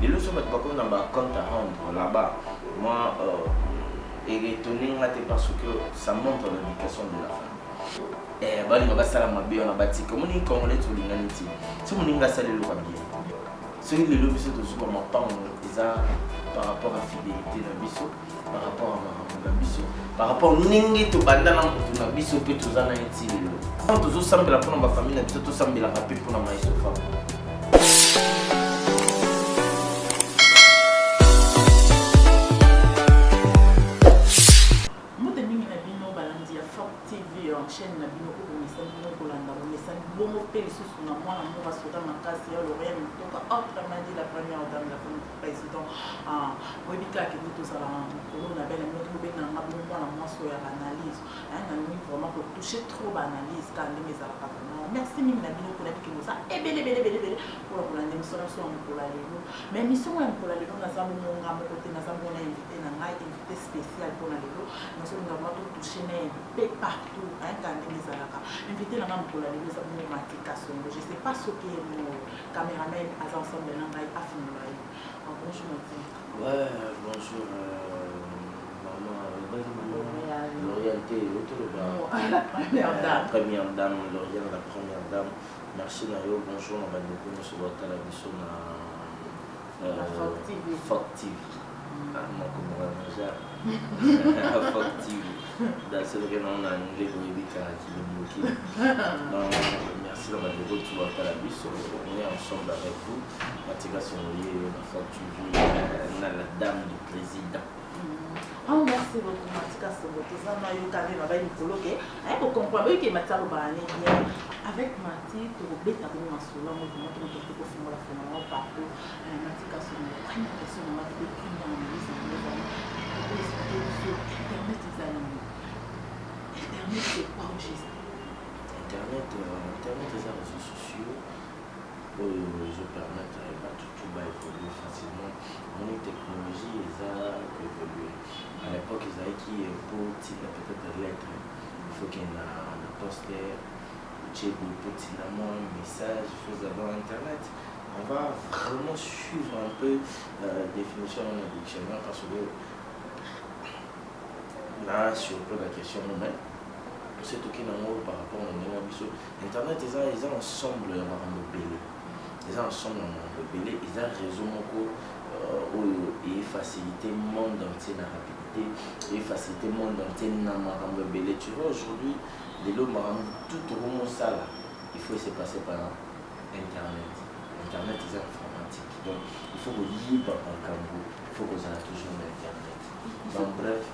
Lelo so bato bakomi na ba compte à rendre là-bas, moi étonné nga te parce que ça montre l'éducation de la famille. Eh, balinga basala mabe wana batika. Omoni congolais tolingani ti so moninga asali eloko ya bien. Soki lelo biso tozwa mapango, eza par rapport à fidélité na biso, par rapport à makambo na biso, par rapport ndenge tobanda na motu na biso mpe toza na ye ti lelo. Ntango tozosambela mpona bafamille na biso, tosambelaka mpe mpona maisofa. Mbote mingi na bino balandi ya Fox TV, chaîne na bino oyo bomesani bongo kolanda, bomesani bongo mpe lisusu na mwana mboka soda makasi ya Loriane Mutoka, autrement dit la première dame, la femme du président. Boyebi kaka kende tozala mokolo na bene bino, tobenganga bongo mwana mwasi oyo ya baanalyse. Nalingi vraiment kotouche trop baanalyse kaka ndenge ezalaka. Vraiment merci mingi na bino mpona bikende oza ebele ebele ebele ebele mpona kolanda émission na biso ya mokolo ya lelo. Mais émission ya mokolo ya lelo, naza bongo nga moko te, naza bongo na invité na ngai, invité spécial mpona lelo. Nazolinga vraiment totouche na ye mpe partout kaka ndenge ezalaka. Invité na ngai mokolo ya lelo eza bongo Mati Kasongo. Je sais pas soki ye mo cameraman aza ensemble na ngai, afungola ye. Bonjour Mati. Ouais, bonjour maman. Lauriane te, otoloba la première dame. Première dame Lauriane, la première dame, merci na yo. Bonjour na bandeko nyonso batala biso na La Fox TV. Fox TV, makomboka naja Fox TV dasoki nao na anglais, boyebi kaka kilomboki. Donc merci na bandeko tu batala biso. On est ensemble avec vous, Matika Songoye na Fox TV, na la dame du président. Oh, merci beaucoup Matika Songo. Toza na yo kave na bai mikolo ke aye kocomprendre, oyo ke Mati alobaka ne bien. Avec Mati tokobeta bongo masolo yango, vraiment tokotoki kofungola fungola yango partout. Mati Kasongo, première question na nga mpe première analyse na yango ezali oexplike biso internet eza nini? Internet, c'est quoi au juste? Internet eza réseaux sociaux oyo ezopermettre bato tu baévolue facilement. Omoni, technologie eza koévolue. À l'époque ezalaki po tinda peut-être lettre, il faut kende na poste, otie boye po tinda mwa message, il faut d'abord internet. On va vraiment suivre un peu définition na dictionnaire parce que na surtout la question, mais soki toki nango par rapport na ndenge na biso, internet eza ensemble ya makambo ebele, eza ensemble ya makambo ebele, eza réseau moko oyo efacilité monde entier na rapidité, efacilité monde entier na makambo ebele. Tu vois, aujourd'hui, lelo makambo tout tokomosala, il faut se passer par internet. Internet eza informatique, donc il faut koyiba makambo, il faut kozala toujours na internet. Donc bref,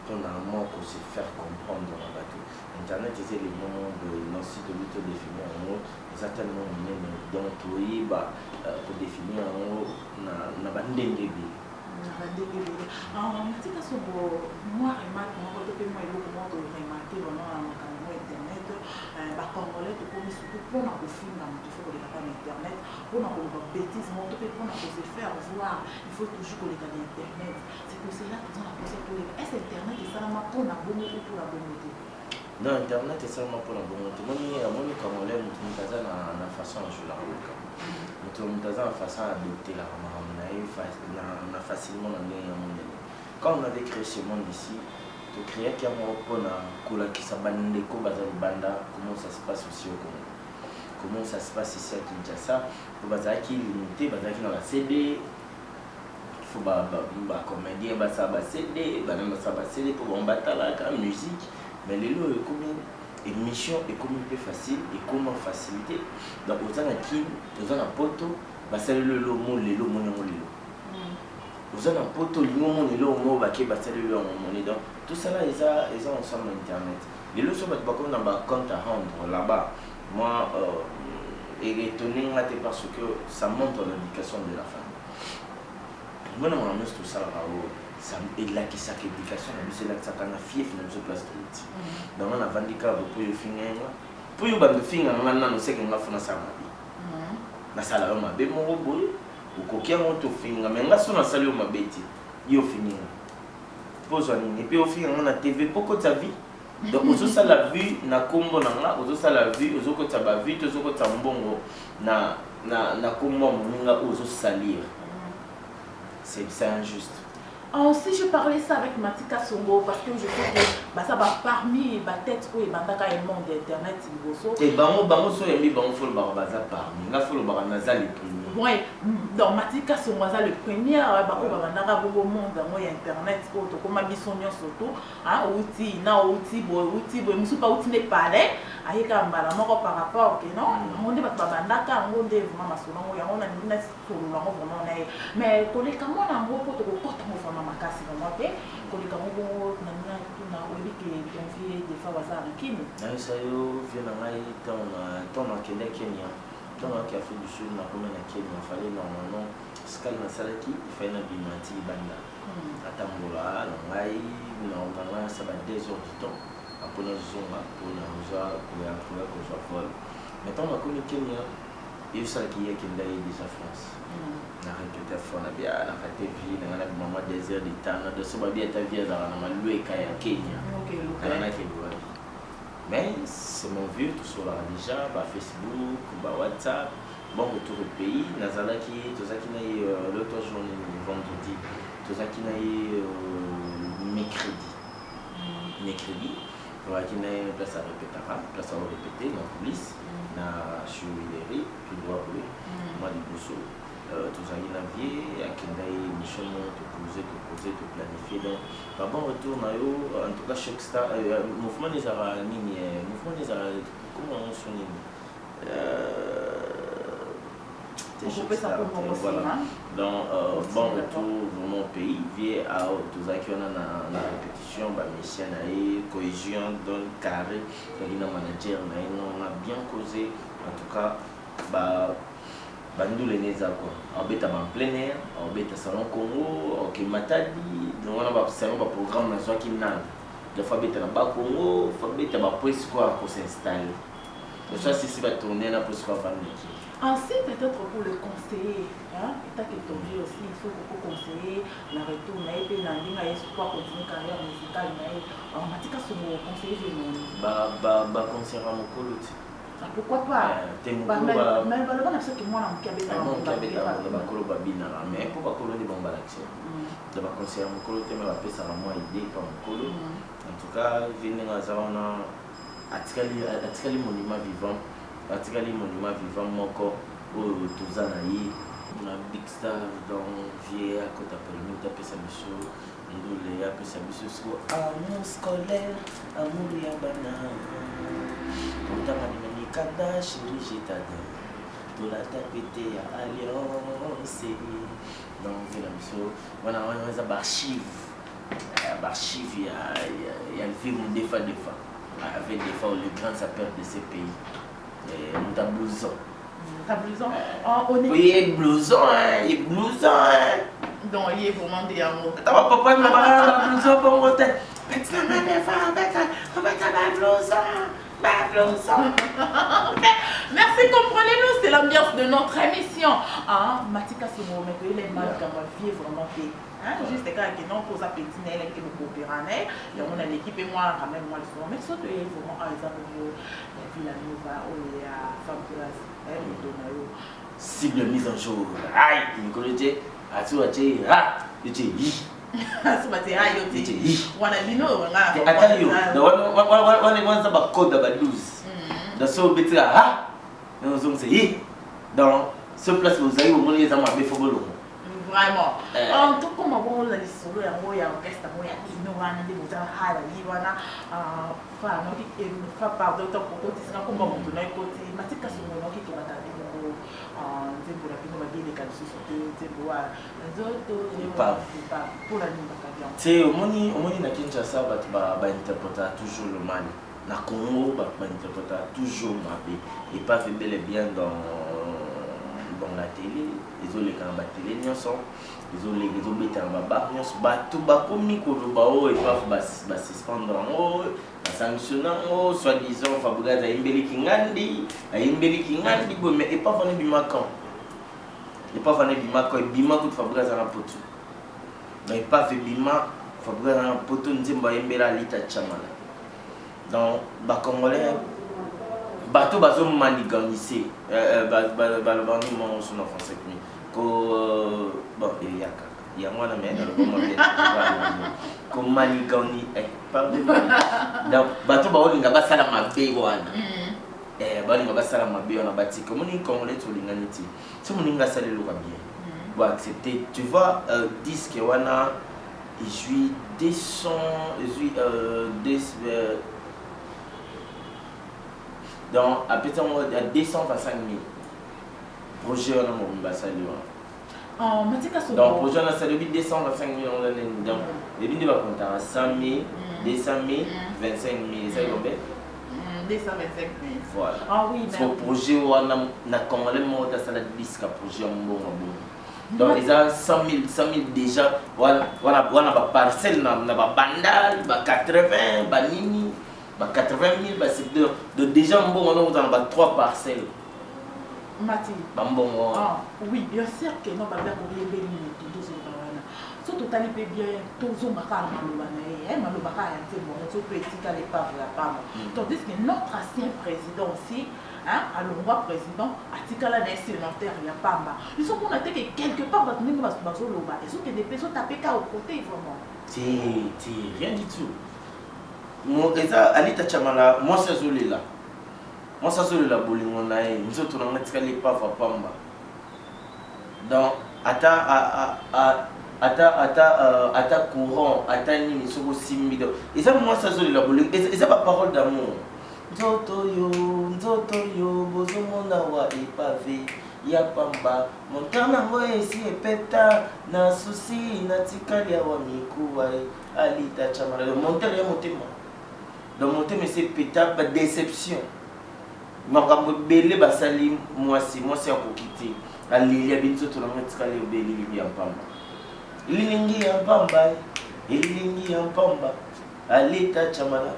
mpona mwa kose faire comprendre na bato, internet eza elemo moko boye. Nosi tobi todéfinir yango, eza tellement monene, donc toyeba kodéfinir yango na bandenge ebele. Na bandenge ebele. Matika Songo, mwa remarque moko to mpe mwa eloko moko toremarke vraiment na makambo mo internet, bacongolais tokomi surtout mpona kofinga moto, il faut koleka na internet, mpona koloba bétise moko to mpe mpona kose faire voir, il faut toujours koleka na internet. C'est pour cela toza na posa toyeba: est ce internet esalama mpona bongo ou mpona bongo te? Non, internet esalama mpona bongo te. Moni, amoni congolais, moto moto aza na façon ajolaka makambo, moto moto aza na façon adoptelaka makambo na ye na facilement na ndenge ya monene. Quand on avait créé ce monde ici, tocréaki yango mpona kolakisa bandeko baza libanda comment ça se passe aussi au Congo, comment ça se passe ici à Kinshasa, po bazalaki limité, bazalaki na bacd. Il faut bacomédien basala bacd, banani basala bacd mpo bango batalaka musique. Mais lelo oyo ekomi émission, ekomi mpe facile, ekoma facilité. Donc oza na Kine, oza na Poto, basaleli elo mo lelo, omoni yango lelo. Oza na Poto, olingi omona eloko moko, bake basaleli yango, omoni. Donc tout ça là eza ensemble internet. Lelo so bato bakomi na bacompte à rendre là-bas, moi étonné nga te parce que ça montre l'éducation de la famille. Mona, makambo nyonso tosalaka oyo elakisaka éducation na biso, elakisaka na fief na biso, place touti. Donc nga navandi kaka bo mpo yo ofinga nga, mpo yo bando ofinga nga nano seke nga fo nasala mabe, nasala yo mabe moko boye, okoki yango tofinga. Mais nga so nasali yo mabe te, yo ofingi nga mpo ozwa nini? Mpe ofinga nga na TV mpo kotisa vie. Donc ozosala vue na nkombo na nga, ozosala vue, ozokotisa bavue to ozokotisa mbongo na Na kombo ya moninga oyo ozo salir, c'est injuste. Aussi, je parlais ça avec Matika Songo parce que je sais que baza ba parmi ba tête oyo ebandaka ye monde internet liboso. Te, bango so oyambi bango, fo lobaka baza parmi nga, fo lobaka naza le premier. Ouais, donc Matika Songo aza le premier baoyo babandaka bongo monde yango ya internet oyo tokóma biso nyonso to outi na outi boye, outi boye, mosusu mpe outi nde palais, ayeka mbala moko par rapport ke non, yango nde bato babandaka yango nde vraiment masolo yango, yango nalingi nasolola yango vraiment na ye. Mais koleka mwana yango mpo tokokɔta ngo vraiment makasi vraiment te, koleka ngo bongo nalingi natuna, oyebi ke ton vieux des fois baza na kini? Nayebisa yo, vieux na ngai, ntango nakende Kenya, ntango naki Afrique du Sud, nakomi na Kenya, fallait normalement escale nasalaki, ifai nabima ti libanda, natambola na ngai na ngai, nasala ba 2 heures du temps apo nazonga mpona kozwa koya kozwa vol. Mais ntango nakomi Kenya, eyosalaki ye akenda ye déjà France. Na répété fois na bia na kate vie na ngai, na bima mwa 2 heures de temps na doso babi ata vie azalaka na malweka ya Kenya nanga nakende wapi. Mais c'est mon vieux, tosolaka déjà ba Facebook, ba WhatsApp, bon retour au pays. Nazalaki, tozalaki na ye l'autre journée, vendredi tozalaki na ye, mercredi tozalaki na ye place arépétaka, place aorépété na coulisse na Huilerie, tout droit boye mwa liboso. Tozalaki na vieux, akenda ye émission moko, topose, topose, toplanifie. Donc ba bon retour na yo. En tout cas, Choc Star, mouvement ezalaka nini, mouvement ezalaka comment, so nini? Voilà. Donc bon retour vraiment au pays, vieux. Tozalaki wana na répétition, bamusicien na ye, cohésion don carré, tozalaki na manager na ye. Non, on a bien causé. En tout cas, ba bandule ne eza quoi, aobeta ba en plein air, aobeta Salon Congo, oke Matadi. Donc wana basalon, baprogramme nazwaki nanu des fois abeta na Bakongo, fo abeta bapoesi quoi, akos'installe so asisi batourne na poesi quoi, avandaki. Ainsi, peut-être pour le conseiller, hein, étant que ton vieux aussi, il faut beaucoup conseiller na retour na ye mpe na ndenge aye po continuer carrière musicale na ye. Matika Songo, conseiller vieux noni? Baconseillera mokolo ti. Ah, pourquoi pas? Te, mokolo. Mais baloba na biso ke mwana moke abetaka. Bakolo babinaka, mais mpo bakolo nde bango balakisa to baconseillera mokolo te, mais bapesaka mwa idée pa mokolo. En tout cas, vieux ndenge aza wana, atikali monument vivant, atikali monument vivant moko oyo toza na ye na Big Star. Donc vieux akota polémique, apesa biso ndule, apesa biso siko amour scolaire, amour ya bana, kotanga na mikanda, chéri je t'adore, tolata pete ya alliance. Donc vieux na biso wana, wana eza baarchive, baarchive ya vieux Modefa Defa, avec Defa, le grand sapeur de ce pays, moto ya blouson. Ta blouson. On est. Oui, blouson, hein, ye blouson, hein. Donc ye vraiment nde yango. Ata bapapa na baa blouson bongo te. Petit na ngai Defa, obeta, obeta ba blouson, ba blouson. Merci, comprenez-nous, c'est l'ambiance de notre émission. Ah, Matika Songo, mais il est mal comme vieux vraiment fait. Hein, juste kaka ke non, poza petit na ye ke bokopera na ye yango na l'équipe et moi quand même moi lisolo, mais soto ye vraiment ah eza bongo ya Villa Nova oyo ya Fabregas, moto na yo. Cible mise en jour, ai mikolo te, ati watie ha ete yi. So batie ha yo te wana bino. Nga ata yo wana wana bacode ya ba 12 dans so obetika ha, ozongisa yi dans ce place bozali, bomoni eza mabe, fo bolongo. Vraiment, tokóma bongo na lisolo yango ya orchestre yango ya bino wana nde boza hala ye wana fa noki fa, pardon, okotisika komba moto na ekoti Matika Songo, noki tobata bongo nzembo na bino babeleka lisusu te, nzembo wa nzoto mpona nini bakabi yango? Te, omoni na Kinshasa bato bainterprétaka toujours le mal, na Congo bato bainterprétaka toujours mabe. Epave bel et bien dans la télé, ezoleka na batele nyonso, ezoleka, ezobeta na babar nyonso, bato bakomi koloba oyo epave basuspendre yango, basanctionne yango, soi-disant Fabregas ayembeliki ngandi, ayembeliki ngandi boye. Mais epave wana ebima quand? Epave wana ebima quand? Ebima kutu Fabregas aza na poto. Na epave ebima, Fabregas aza na poto, nzembo ayembela Alita Chamala. Donc bacongolais Bato bazomaniganise, baloba nini moko so na français kumi ko, bon, eya kaka yango wana, me naloba mwa bien, komanigani, pardon. Donc bato baolinga basala mabe wana, baolinga basala mabe wana, batika. Omoni, Congolais tolingani ti so moninga asala eloko bien, boaccepte, tu vois. Disque wana ezwi 200, ezwi donc apesi yango ya 225 000, projet wana mobimba asali wana. Donc projet wana asali obi 225 000 yango nini? Donc ebi nde bakontaka 100 000, 200 000, 25 000, esali combien? 225 000. Voilà. Ah oui. Parce que projet wana, na Congolais moko te asala disque ya projet ya mbongo bongo. Donc eza 100 000, 100 000 déjà wana wana wana, baparcelle na babandal ba 80, banini, ba 80 000, basecteur. Donc déjà mbongo wana ozala na ba 3 parcelles. Mati. Bambongo wana. Ah, oui, bien sûr que non, babia koyembeli moto tozoloba wana. So totali mpe bien, tozonga kaka na maloba na ye, maloba kaka ya nzembo yango, so mpe etikala épave ya pamba. Tandis que notre ancien président aussi, hein, alongwa président, atikala na ye sénateur ya pamba. Ezomona te ke quelque part bato ndenge bato bazoloba, ezokende mpe ezotape ka okote vraiment. Te te, rien du tout. Eza Alita Chamala, mwasi azolela, mwasi azolela bolingo na ye, nzoto na nga etikali epava pamba. Donc ata ata courant, ata nini, soki osimbi, donc eza mwasi azolela bolingo, eza baparole d'amour. Nzoto yo, nzoto yo bozomona wa épave ya pamba, montant nango esi epeta na susi, natikali awa mikuwa. Alita Chamala, montere ya motema, donc motema esi epeta, badéception, makambo ebele basali mwasi. Mwasi akoki te, aleli abi nzoto nango etikali obe elilingi ya mpamba, elilingi ya mpamba, elilingi ya mpamba. Alita Chamala,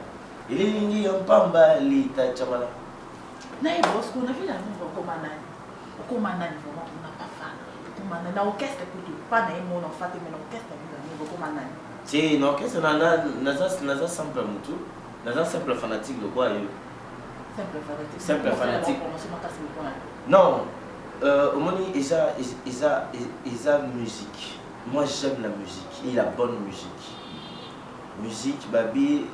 elilingi ya mpamba, Alita Chamala. Nayeba osiko na vie yango, okoma nani? Okoma nani vraiment mpona pafa? Okoma nani na orchestre? Kutu pa na ye mona ofa te, mais na orchestre vie yango, okoma nani? Te, na orchestre naza simple motu, naza simple fanatique lokola yo. Simple fanatique? Simple fanatique. Promotion makasi lokola? Non, omoni, eza musique. Moi, j'aime la musique et la bonne musique. Musique babi,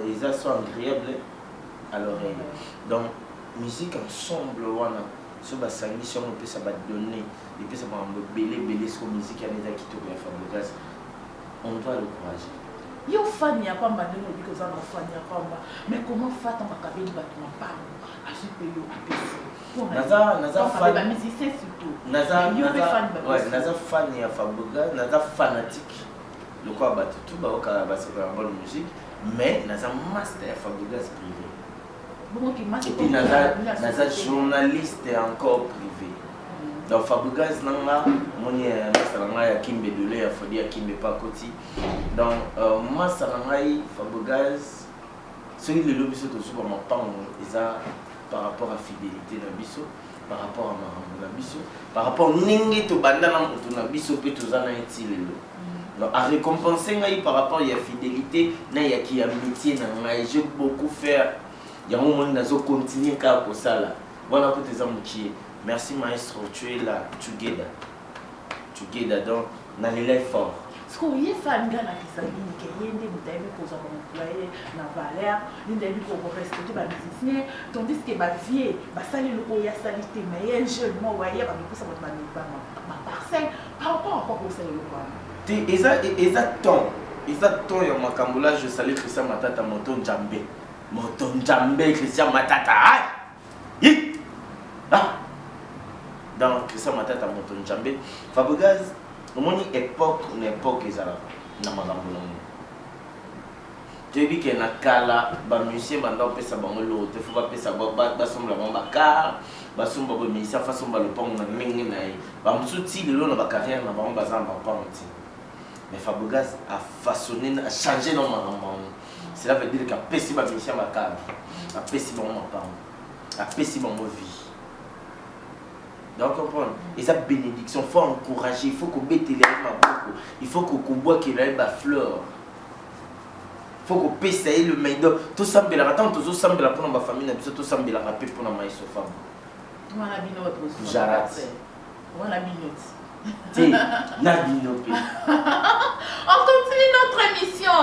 eza so agréable à l'oreille. Donc musique ensemble wana, so basangisi yango, epesa badonné, epesa makambo ebele ebele. Siko musique wana eza kitoko ya Fabregas, on doit l'encourager. Yo fan ya pamba, ndenge olobi koza na fan ya pamba, mais comment fata makabeli bato mapango, azwi mpe yo apesi? Naza fan. Bamusicien surtout. Naza Yo mpe fan. Ouais, naza fan ya Fabregas, naza fanatique lokola bato tu baokaka, basepela bonne musique, mais naza master ya Fabregas privé. Et puis naza journaliste encore privé. Donc Fabregas nanga moni masa na ngai ya Kimbe Dole ya Fodi ya Kimbe Pakoti. Donc masa na ngai Fabregas, soki lelo biso tozuba mapango, eza par rapport à fidélité na biso, par rapport à makambo na biso, par rapport ndenge tobanda na moto na biso mpe toza na ye ti lelo. Donc arécompense ngai par rapport ya fidélité na yaki ya métier na ngai. J'ai beaucoup faire, yango moni nazocontinue kaka kosala wana kuta eza mokie. Merci maestro, tu es là, together, together. Donc nalela fort. Sikoyo ye fan nga alakisa nini ke ye nde moto ayebi kozwa baemployé na valeur, ye nde ayebi korespecte bamusicien, tandis que bavie basali eloko oyo asali te, mais ye jeune moko aye bamipesa bato baparcelle par rapport à quoi kosala eloko wana? Te, eza temps, eza temps ya makambo. La je salue Christian Matata, moto Nzambe, moto Nzambe, Christian Matata. Ai ah, donc Christian Matata, moto Nzambe. Fabregas, omoni, époque na époque ezalaka na makambo nango. Toyebi ke na kala bamusicien banda kopesa bango eloko te, fo bapesa, basombola bango bacar, basomba boye. Musicien fa asomba lopango na ndenge na ye. Bamosusu ti lelo na bacarrière na bango baza na bapango te, mais Fabregas a façonné, a changé na makambo yango. Cela veut dire qu'apesi bamusicien bacar, apesi bango mapango, apesi bango vie. Donc comprendre, eza bénédiction, faut encourager, il faut kobetela ye maboko, il faut kobwakela ye bafleur. Faut kopesa ye le meilleur. Donc tosambelaka, ntango tozosambela mpona bafamille na biso, tosambelaka mpe mpona Maestro Fabo. Wana bino bato bosuka. Jarat. Wana bino ti. Te na bino mpe. On continue notre émission.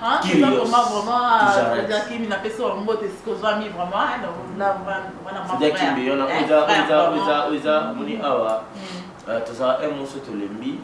Hein, Curious. vraiment, vraiment, J'arrête. c'est-à-dire qu'il m'a fait ça en mot, est-ce que j'ai mis vraiment, hein, donc là, vraiment, vraiment, Fredi frère. Akimbe yona. Hein, Oza frère, oza vraiment. oza oza moni awa. Tozala un moso, tolembi,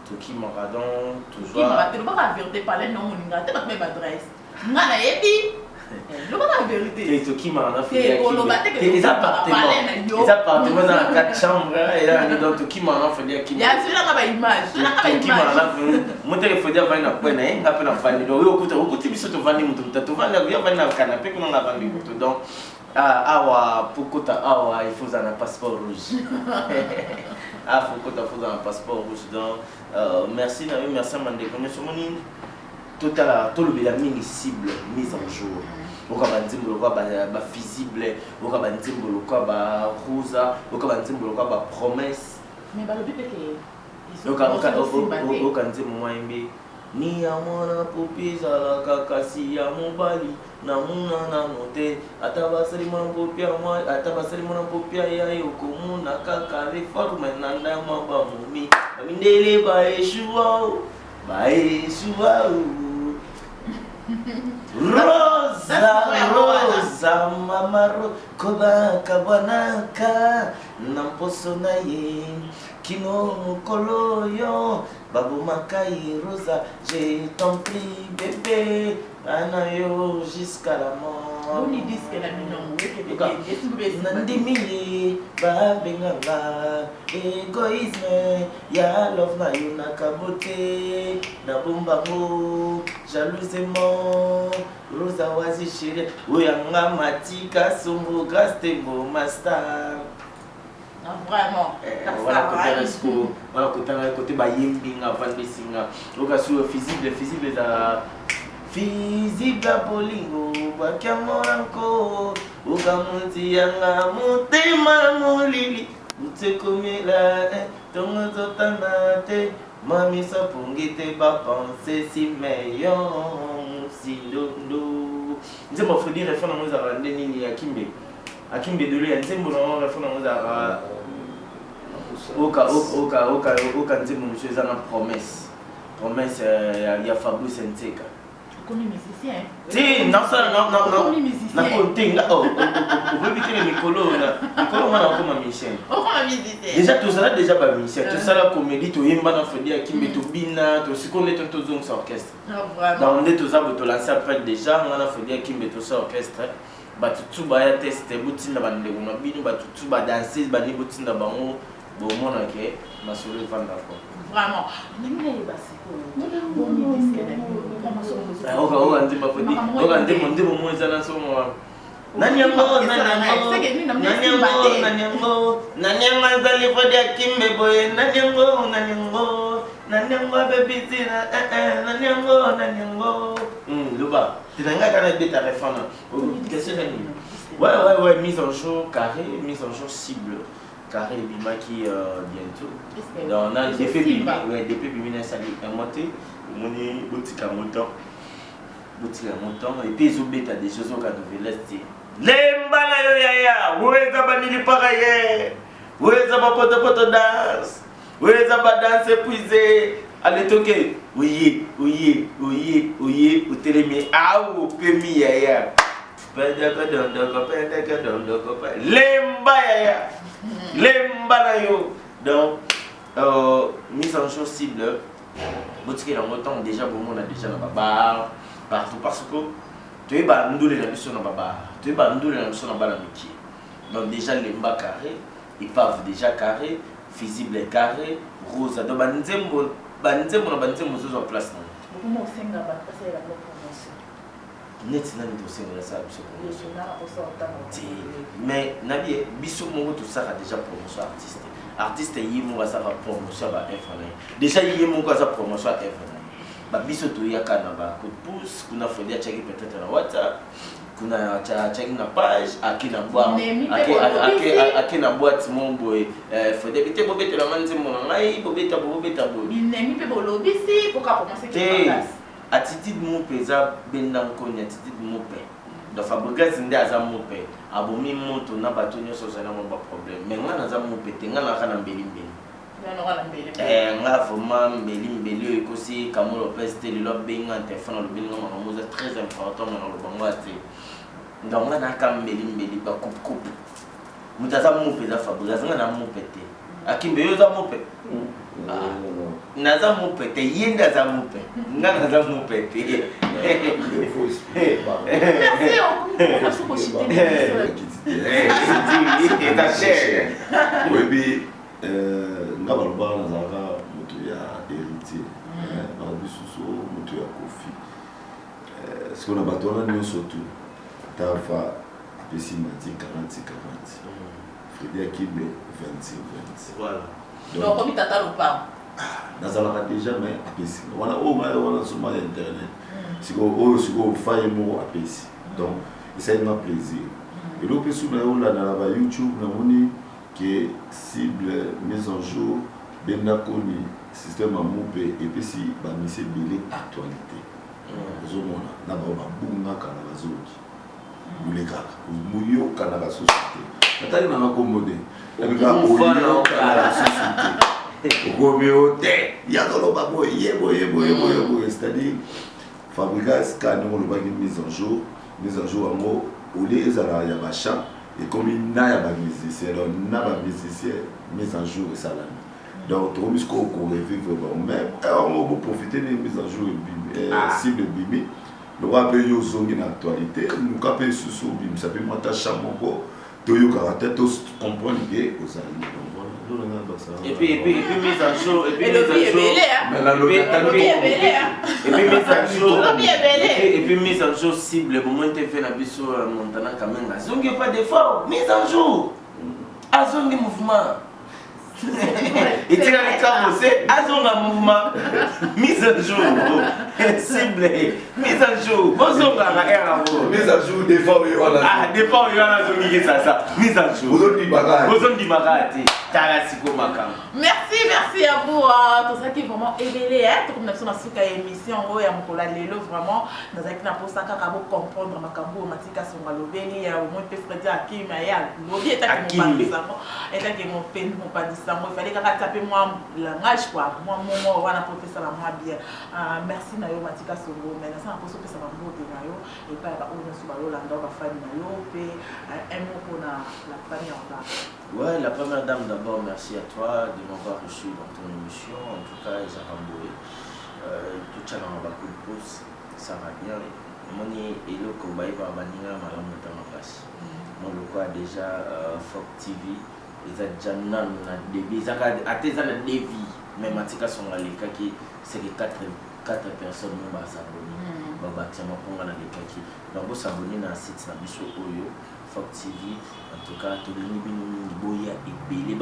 tokimaka, donc Kimaka tozwa te, lobaka vérité, parle non moninga te, bato me badresse nga nayebi. Eh, lobaka vérité. Te, tokimaka na Te, Fredi koloba te Akimbe ke te, eza tokimaka, appartement. parle na yo. Eza appartement, eza na 4 chambre, eza na, donc tokimaka na Fredi Akimbe. Ya zwelanga baimage, zwelanga Tokimaka baimage. Na moteke, Fredi avandi na coin na ye, nga mpe navandi. Donc oyo okuta, okuti biso tovandi, moto moto tovandi, yo avandi na canapé kuna, nga avandi koto. Donc awa po kota awa, il faut ozala na passeport rouge. Ah, faut kota, faut ozala na passeport rouge. Donc merci na yo, merci ya bandeko nyonso. Omoni, totala, tolobela mingi cible mise en jour. Oka banzembo lokwa bafusible, oka banzembo lokwa barosa, oka banzembo lokwa bapromesse. Mais balobi mpe ke Oka nzembo mwa yembi ni ya mwana popi ezalaka, kasi ya mobali namuna nano te. Ata basali mwana popi ya mwa, ata basali mwana popi ya ye, okomona kaka reforme na ndama. Bamomi bamindele baeshua, baeshua. Rosa, Rosa, mama ro kobaka bwanaka na mposo na ye kino mokolo oyo babomaka ye. Rosa, je t'en prie, bébé, bana yo jusqu'à la mort. Boni disque na bino Yoka. Nandimi ye, babenganga égoïsme ya love na yo, nakabo te, nabombango jalousement. Rosa wazi chérie, oyanga matika sombo, grâce tembo master. Vraiment. Wana kotanga siko, wana kotanga kote bayembi nga, avandisi nga. Oka su fusible, fusible ezala fusible ya bolingo, bakiango yanko okamuti yanga motema molili utekomela ntongo ezotana te, mamiso apongi te, bapense simeyo sindondo. Nzembo Fredi, refrain nango ezalaka nde nini? Ya Kimbe, Akimbe dolo ya nzembo nango, refrain nango ezalaka oka oka oka oka. Nzembo mosusu eza na promesse, promesse ya Fabrice Nseka. Okomi musicien. Te, nasala. Okomi musicien. Nakotenga, okoyebi te, mikolo mikolo nga nakoma musicien. Okoma musicien. Déjà tozala déjà bamusicien, tosala comédie, toyemba na Fredi Akimbe, tobina, tosiko nde tozongisa orchestre. Vraiment. Donc nde toza boye, tolancer appel déjà, nga na Fredi Akimbe tosala orchestre. Bato tu baya teste, botinda bandeko na bino, bato tu badanseuse bani, botinda bango, bomona ke masolo evanda quoi. Vraiment, ndenge nayeba sikoyo, boni disque na bino? Oka, oka nzembo Fredi, oka nzembo, nzembo mo eza na somo wana. Nani yango, nani yango, nani yango, nani yango, nani yango azali Fredi Akimbe boye? Nani yango, nani yango, nani yango abebisi na nani yango, nani yango? Loba te na ngai kaka nabeta refrain na question nani. Ouais, mise en jour carré, mise en jour cible carré ebimaki bientôt. Donc na depuis bimi, ouais, depuis bimi nasali un mois te. Omoni, botika yango temps, botika yango temps, et puis ezobeta déjà, ozoyoka novelas te. Lemba na yo yaya, oyo eza bamilipaka ye, oyo eza bapotopoto danse, oyo eza badanse épuisé. Ale toke, oye oye oye oye, otelemi awu, opemi yaya, pendeke dondoko, pendeke dondoko, lemba yaya, lemba na yo. Donc mise en jour cible, botikela yango ntango déjà bomona déjà na babar partout, parce que toyeba ndule na biso na babar, toyeba ndule na biso na bana mike. Donc déjà lemba carré, épave déjà carré, fusible carré, rosa. Donc banzembo, banzembo na banzembo ozozwa place nango. Okoma osenga bato basalela bango promotion? Neti nani tosengela asala biso promotion? Naka posa otanga. Te, mais nabi biso moko tosaka déjà promotion. Artiste, artiste ye moko asaka promotion ya baœuvre na ye déjà, ye moko aza promotion ya œuvre na ye. Babiso toyaka na ba coup de pouce kuna. Fredi atiaki peut-être na WhatsApp kuna, atiaki na page, ake na boîte, ake na boîte mo boye. Fredi abi te, bobetelanga nzembo na ngai, bobeta bo, bobeta boye. Binemi mpe bolobisi mpoka promotion. Te. Attitude mupe eza benda nkoni attitude mupe donc Fabregas nde aza mupe abomi moto na bato nyonso ozali nango ba problème mais nga naza mupe te nga naka na mbeli mbeli. Eh, nga vraiment mbeli mbeli oyo ekosi Kamo Lopez te lelo abengi nga na telefone alobeli nga makambo eza très important mais naloba ngo te donc nga naka mbeli mbeli ba coupe coupe moto aza mupe eza Fabregas nga na mupe te akimbe yo oza mupe. Ah, naza mupe te ye nde aza mupe nga naza mupe te. Oyebi nga balobaka nazalaka moto ya Héritier, balobi susu moto ya Kofi. Sikoyo na bato wana nyonso tu tafa apesi mati 40 40, Fredi Akimbe 20 sur 20. Voilà. Donc okomi tata lopango. Nazalaka déjà, mais apesi nga wana oyo ngai wana soma ya internet. Sikoyo oyo sikoyo fa ye moko apesi, donc esali nga plaisir. Eloko mpe su na ye olanda na ba YouTube, namoni ke cible mise en jour benda koni système ya mupe epesi bamisi ebele actualité. Ozomona na bao babungaka na bazoki bolekaka moyokanaka susu te, natali nanga kombo te, oyokana susu te, okomi o te ya koloba boye ye boye boye boye boye. C'est-à-dire Fabrigas ka ndenge olobaki mise en jour, mise en jour yango olie ezala ya bachamp ekomi na ya bamusicien, donc na bamusicien mise en jour esalami, donc tokomi sikoyo korevivre bango. Mais yango boprofite ndenge mise en jour ebimi, cible ebimi, lokola mpe yo ozongi na actualité, luka mpe lisusu obimisa mpe mwa tasha moko toyokaka te, tocomprendre ke ozali. Donc voilà. Et puis mise en jour, et puis mise en jour, et puis mise en jour, et puis mise en jour cible bomoi te fe na biso Montana Kamenga azongi pas d'effort, mise en jour azongi mouvement etikali kambo se azonga mouvement mise en jour cible mise en jour bozongaka ere yango. Mise en jour defa oyo wana. Ah, defa oyo wana azongiki sasa mise en jour. Ozondimaka. Bozondimaka te, tala siko makambo. Merci, merci à vous. Tozalaki vraiment ebele tokomi na biso na suka ya émission oyo ya mokolo ya lelo. Vraiment nazalaki na mposa kaka bocomprendre makambo oyo Matika Songo alobeli ya omoi mpe Fredi Akima ye alobi etaki mopanzi sango, etaki mopanzi sango efale kaka tia mpe mwa langage quoi, mwa mongo wana mpo opesala mwa bien. Merci na yo Matika Songo, mais naza na mposa opesa bambote na yo epai ya baoyo nyonso balolanda oyo bafani na yo mpe un mot mpona la première dame. Ouais, la première dame, d'abord, merci à toi de m'avoir reçu dans ton émission. En tout cas, Ezara Boé, tout ça dans ma coup de pouce, ça va bien. Moni eloko bayeba baninga malamu ntango makasi mo lokola déjà Fok TV eza déjà nanu na début, ezaka ata eza na devis, mais Matika Songo alekaki, c'est que 4 personnes mo basaboni babakisa maponga nalekaki. Donc bosaboni na site na biso oyo Fok TV. En tout cas tolingi bino mingi, boya ebele.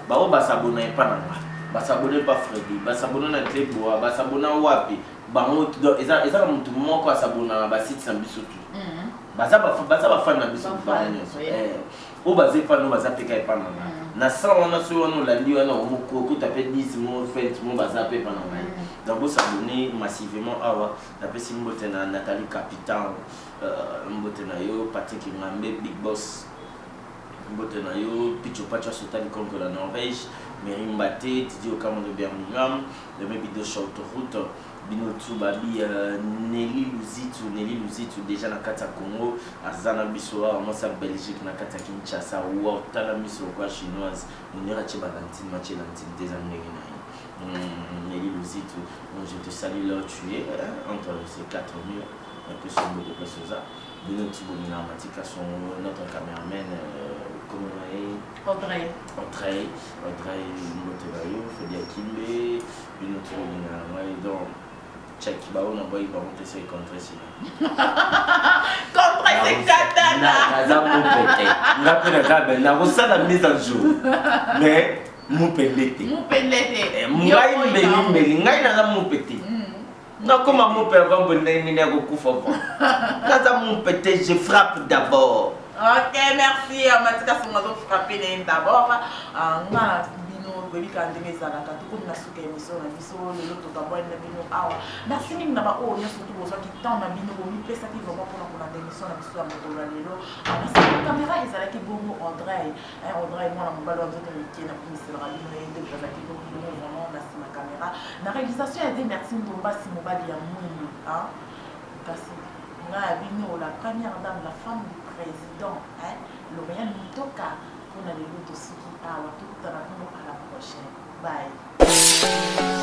Bao basabona epa na nga, basabona epa Fredi, basabona na Cleboa, basabona wapi bango. Donc eza na motu moko asabona na basite na biso tu, baza bafani na biso bango nyonso oyo baza epa no, baza mpe ka epa na nga na 100 wana. Soki wana olandi wana okuta mpe 10 mo 20 mo baza mpe epa na ngai. Donc bosabone massivement. Awa napesi mbote na Nathalie Capitan, mbote na yo Patrick Ngambe Big Boss, mbote na yo Picho Pacho Asotali Konko la Norvège, Mary Mbate, Didi Okamo de Birmingham, Deme Bido Autoroute, bino tu babi Nelly Luzitu, Nelly Luzitu déjà na kati ya Congo aza na biso awa, mwasi ya Belgique na kati ya Kinshasa wa otala miso lokola chinoise monere atie balantine matie lantine te, eza ndenge na ye. Nelly Luzitu, donc je te salue là où tu es, entre ces quatre murs napesi yo mbote place oza. Bino ti bolingaka Matika Songo, notre cameraman, kombo na ye? Audrey. Audrey, Audrey, mbote na yo. Fredi Akimbe, bino ti bolingaka ngai. Donc check bao na boyi bango te, soki contre sila. Contre c'est katana. Naza mope te, nga mpe naza be nakosala mise en jour, mais mopende te. Mopende te. Ngai mbeli mbeli, ngai naza mope te. Nakoma mope avant boye ndenge nini ya kokufa vo naza mope te, je frappe d'abord. Ok, merci. Matika Songo azofrappe na ye d'abord. Nga na bino. Boyebi kaka ndenge ezalaka, tokomi na suka ya émission na biso lelo, tokabwani na bino awa. Merci mingi na baoyo nyonso to bozwaki temps na bino, bomipesaki vraiment mpona kolanda émission na biso ya mokolo ya lelo. Na nsima caméra ezalaki bongo Audrey, Audrey mwana mobali wa nzoto mike, nakumiselaka bino ye nde azalaki bongo vraiment na nsima caméra. Na réalisation ya de Merci Ndombasi, mobali ya mwindu. Kasi ngai ya bino, la première dame, la femme du président, hein, Lauriane Mutoka. Mpona lelo tosuki awa, tokutana bongo à la prochaine, bye.